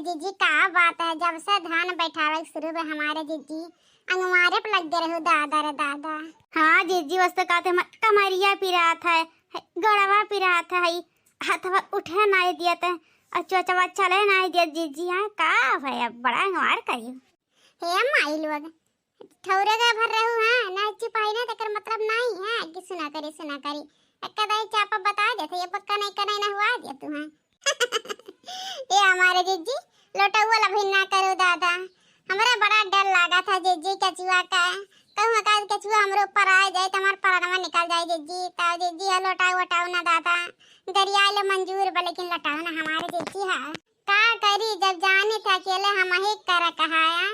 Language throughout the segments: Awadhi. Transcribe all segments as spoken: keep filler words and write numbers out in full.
जीजी, का बात है, जब से धान बैठावे के शुरू भे हमारे जीजी, अंगवारे पे लग गए रहू दादा रे दादा। हाँ जीजी, बस तो कहते हम कमरिया पिरात है, गड़वा पिरात है, हथवा उठे नाई दियत है, और चोचवा चले नाई दियत जीजी। हाँ, का भे, अब बड़ा अंगवार करी। हे माई लोग, ठौरे के भर रहू, हाँ, ना चिपाई ना, तेकर मतलब नाई है कि सुना करी, सुना करी। एक दाई चापा बता देते, ये पक्का नहीं, कनाई ना हुआ दे तू, हाँ। ए हमारे जीजी, लोटौआ ला भी ना करो दादा, हमरा बड़ा डर लागा था जीजी केचुआ का। कहूँ का केचुआ हमरे ऊपर आ जाए तो हमार प्राणवा निकल जाए जीजी। तो जीजी, ये लोटाओ वोटाओ ना दादा, गरिया ले मंजूर बा, लेकिन लोटाओ ना हमारे जीजी। हाँ, का करी, जब जानी था अकेले हम ही कर कहाया।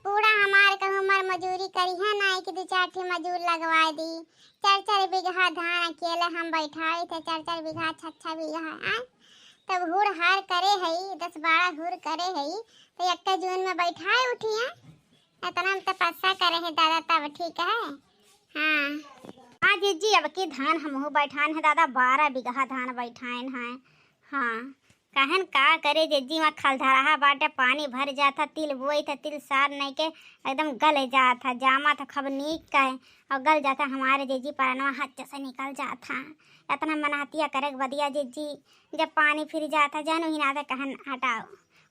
पूरा हमार कहूँ मर मजूरी करी है ना, कि दो चार ठे मजूर लगवा दी। चार चार बीघा धान अकेले हम बैठाए थे, चार चार बीघा, छः छः बीघा, आय। तब हुड़ हार करे हई, दस बारह हुड़ करे हई, तो एक जून में बैठाए उठिए। इतना हम तपस्या करे है दादा, तब ठीक है। हाँ। हाँ जीजी, अब की धान हमहू बैठान है दादा, बारह बीघा धान बैठान है। हाँ, कहन का करे जीजी, वहाँ खलधरहा बाटे, पानी भर जात है, तिल बोई था, तिल सार नहीं के एकदम गल जात है, जामा था खूब नीक का है, और गल जात है हमारे जीजी, परनवा हच्च से निकल जात है। इतना मनहतिया करे के बदिया जीजी, जब पानी फिर जात है, जानू ही ना दे कहन हटाओ,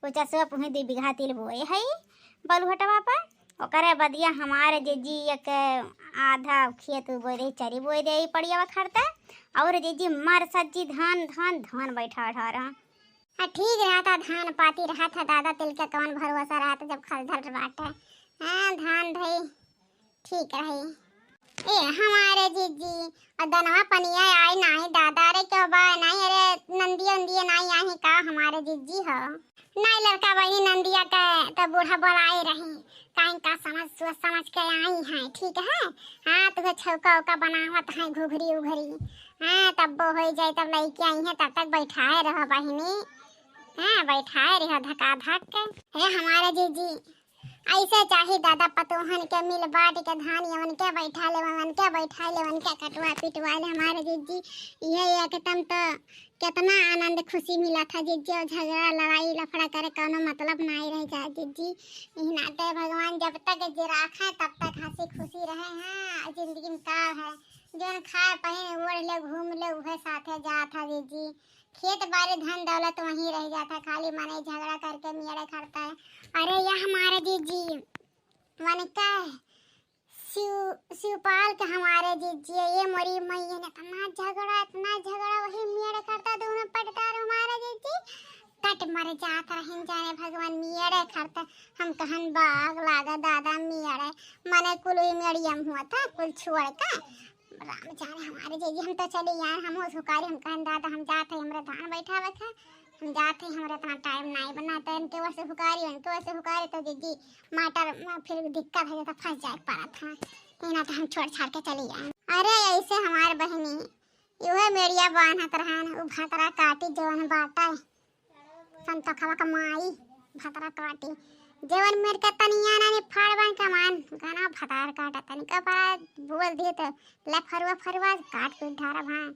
वो चसवा पुही दो बीघा तिल बोए है बलुहटवा पर, ओकरे बदिया हमारे जीजी एक आधा खेत बोए दे, चरी बोए दे, ई पड़िया खरता, और जीजी मर सज्जी धान, धान, धान बैठा उठा रहा। हाँ, ठीक रहता, धान पाती रहत है दादा, तिल के कौन भरोसा रहत जब खलधर बाटे। हाँ, धान धई ठीक रही। ए हमारे जीजी, और दनवा पनिया आई नाही दादा रे, क्यों बा नाही? अरे नंदिया उंदिया नाही आई का हमारे जीजी हो? नाही लड़का बहिनी नंदिया के तो बूढ़ा बोलाए रही, काहे का समझ सोच समझ के आई हैं, ठीक है? हाँ, तुहे छौका उका बनावत हैं घुघरी उघरी। हाँ, तब वो हो जाए, तब लइके आई हैं, तब तक बैठाए रहो बहिनी। हाँ, बैठाए रहो धका धक के। हे हमारे जीजी, ऐसे चाही दादा पतोहन के मिल बांट के धान ये उनके बैठा ले, उनके बैठा ले, उनके कटवा पिटवा ले हमारे जीजी। ये एकदम तो कितना आनंद खुशी मिला था जीजी, और झगड़ा लड़ाई लफड़ा करे कौनो मतलब नहीं रह जाए जीजी। यही नाते भगवान जब तक जे राखे तब तक हंसी खुशी रहे। हाँ, जिंदगी में का है, जोन खाए पहने ओढ़ ले घूम ले उहे साथे जात है जीजी। खेत बाड़ी धन दौलत वहीं रह जाता, खाली मनई झगड़ा करके मेड़े खरता है। अरे या हमारे जीजी, वनका शिव, शिवपाल के हमारे जीजी, ये मोरी मैया ने इतना झगड़ा, इतना झगड़ा, वही मेड़े खरता दोनों पटदार हमारे जीजी, कट मर जात रहिन जाने भगवान मेड़े खरता। हम कहन बाग लागा दादा मेड़े, मने कुल ही मेड़िया में हुआ था, कुल छोड़ का राम जाने हमारे जीजी, हम तो चले यार, हम हुकारी, हम कहन दादा हम जात है, हमरे धान बैठावे था, हम जात है, हमरे इतना टाइम नहीं बना, तो इनके वैसे हुकारी, इनके वैसे हुकारी, तो जीजी माटर में फिर दिक्कत है, तो फंस जाए पड़ा था, इना तो हम छोड़ छाड़ के चले आए। अरे ऐसे हमारे बहिनी, यूहे मेड़िया बांधत रहन, उ भतरा काटी जवन बाटे। संतोखवा का माई भतरा काटी। जेवन मेर के तनिया नानी फाड़ बन के मान, घना भतार काटा तनिका बड़ा बोल दिए तो ले फरुआ फरुआ काट पीट ढारा भाई।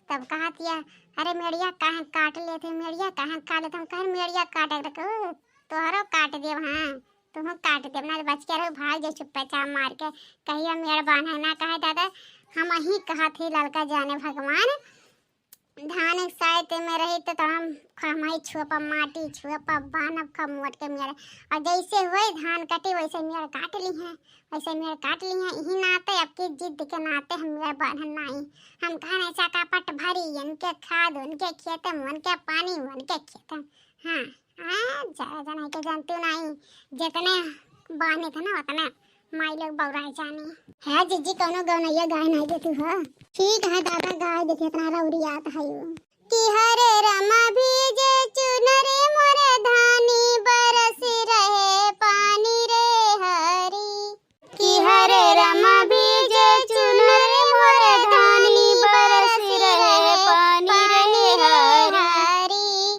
तब कहतिया, "अरे मेड़िया काहे काट लेते, मेड़िया काहे काट लेते?" हम कहे, "मेड़िया काटे के रखे, तोहरो काट देब, हाँ, तुहूँ काट देब, ना बच के रहो, भाग जाए चुप्पे चाप मार के, कहिया मेड़ बांधे ना।" कहे, "दादा, हम ही कहत ही ललका जाने भगवान, धान एक साइड में रही तो तड़म खरमाई छुआ पर माटी छुआ पर बान्हब खब मोट के मेड़, और जैसे होए धान कटे वैसे मेड़ काट ली हैं, वैसे मेड़ काट ली हैं। यही नाते अब की जिद के नाते हम मेड़ बान्हन नाई।" हम कहन ऐसा का पट भरी, इनके खाद उनके खेते में, उनके पानी उनके खेते में। हाँ, हाँ, ज्यादा जना के जानती नाई, जितने बान्हे थे ना उतने माई लोग बौराए जानी। है जीजी, कौनो गौनैया गाय नहीं देती हो? ठीक है दादा, गाय देती, इतना रौरियात है वो। कि हरे रामा भीजे चुनरी मोरे धानी बरस रहे पानी रे हरी। कि हरे रामा भीजे चुनरी मोरे धानी बरस रहे पानी रे हरी।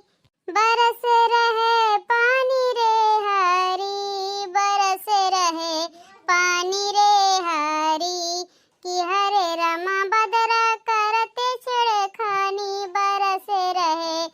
बरस रहे पानी रे हरी, बरस रहे पानी रे हरी, कि हरे रामा बदरा करते छेड़खानी, बरस रहे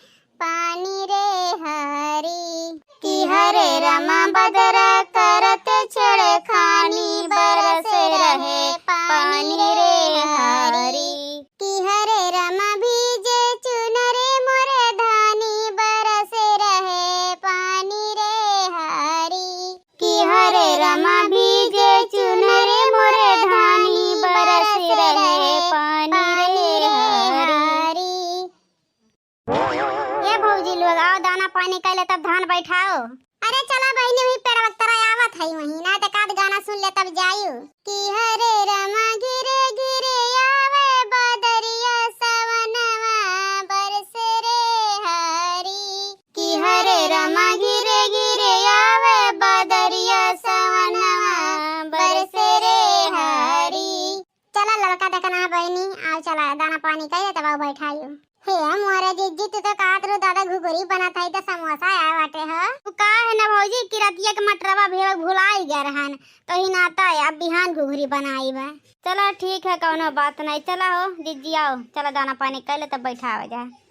हरे रामा बदरा करत छेड़खानी, बरस रहे पानी रे हरी। कि हरे रामा भीजे चुनरे मोरे धानी, बरस रहे पानी रे हरी। कि हरे रामा भीजे चुनरे मोरे धानी, बरस रहे पानी रे हरी। ए भौजी लोग, आओ दाना पानी कइले तब धान बैठाओ। अरे चला बहिनी, वही पेड़वा के तरा आवत है वहीं, ना तो काद गाना सुन ले तब जायु। कि हरे रामा घिरे घिरे आवे बदरिया सवनवा बरस रे हरी। कि हरे रामा घिरे घिरे आवे बदरिया सवनवा बरस रे हरी। चला ललका देखना है बहिनी, आओ चला दाना पानी कइले तब आओ बैठायु। हे मोरे जिज्जी, तू तो कहत रहू दादा घुघुरी बनत है तो समोसा आए बाटे हो। तू का है ना भौजी कि रतिया के मटरवा भेवा भुलाई गए रहन, तो ही नाता है अब बिहान घुघुरी बनाई बा। चला ठीक है, कौनो बात नहीं, चला हो जिज्जी आओ, चला दाना पानी कइले तब बैठावे जा।